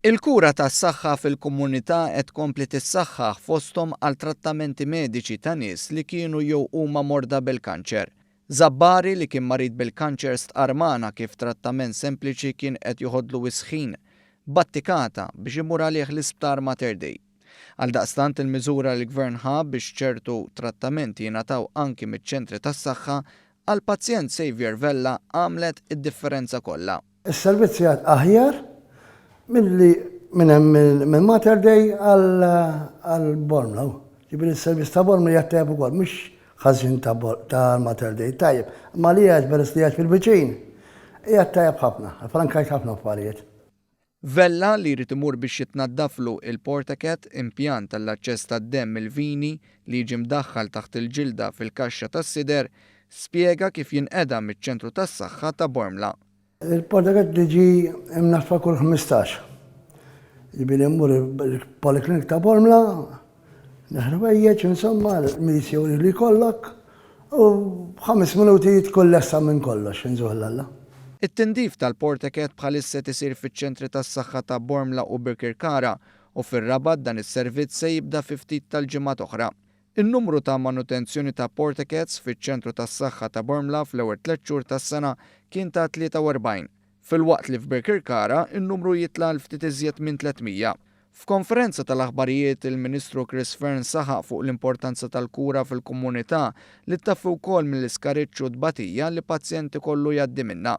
Il-kura tas-saħħa fil-komunità qed tkompli tissaħħaħ fosthom għal trattamenti mediċi ta' nies li kienu jew huma morda bil-kanċer. Żabbari li kien marid bil-kanċer stqarr magħna kif trattament sempliċi kien qed joħodlu wisq ħin, battikata biex imur għalih l-Isptar Mater Dei. Għaldaqstant il-miżura li l-Gvern ħa biex ċertu trattamenti jingħataw anki miċ-ċentri tas-saħħa għall-pazjent Saviour Vella għamlet id-differenza kollha. Is-servizz qiegħed aħjar milli minn hemm minn Mater Dei għal Bormla. Ġifieri s-servizz ta' Bormla qiegħed tajjeb ukoll, mhux ħażin ta' Mater Dei, tajjeb. Imma li qiegħed peress li qiegħed fil-viċin, qiegħed tajjeb ħafna, frankajt ħafna affarijiet. Vella, li jrid imur biex jitnaddaflu il-portacat, impjant għall-aċċess tad-demm mill-vini li jiġi mdaħħal taħt il-ġilda fil-kaxxa tas-sider, spjega kif jinqeda miċ-ċentru tas-saħħa ta' Bormla. Il-portacat tiġi mnaddfa kull 15. Jiġifieri mmur il-poliklinik ta' Bormla, Neħrwejjeġ, insomma, l-missjoni li jkollok u f'ħames minuti tkun lesta minn kollox, inżuh 'l Alla. It-tindif tal-porteket bħalissa qed isir fiċ-ċentri tas-saħħa ta' Bormla u Birkirkara u fir-Rabat dan is-servizz se jibda fi ftit tal-ġimgħat oħra. In-numru ta' manutenzjoni ta' portekets fiċ-ċentru tas-saħħa ta' Bormla fl-ewwel tlett xhur tas-sena kien ta' 43, filwaqt li f'Birkirkara n-numru jitla' għal ftit iżjed minn 300. F'konferenza tal-aħbarijiet, il-Ministru Chris Fearne saħaq fuq l-importanza tal-kura fil-komunità li ttaffi wkoll mill-iskariġġ u t-tbatija li pazjent ikollu jgħaddi minnha.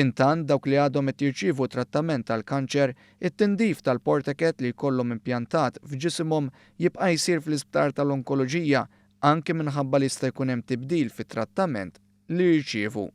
Intant, dawk li għadhom qed jirċievu trattament għall-kanċer, it-tindif tal-porteket li jkollhom impjantat f'ġisimhom jibqa' jsir fl-Isptar tal-Onkoloġija anki minħabba li jista' jkun hemm tibdil fit-trattament li jirċievu.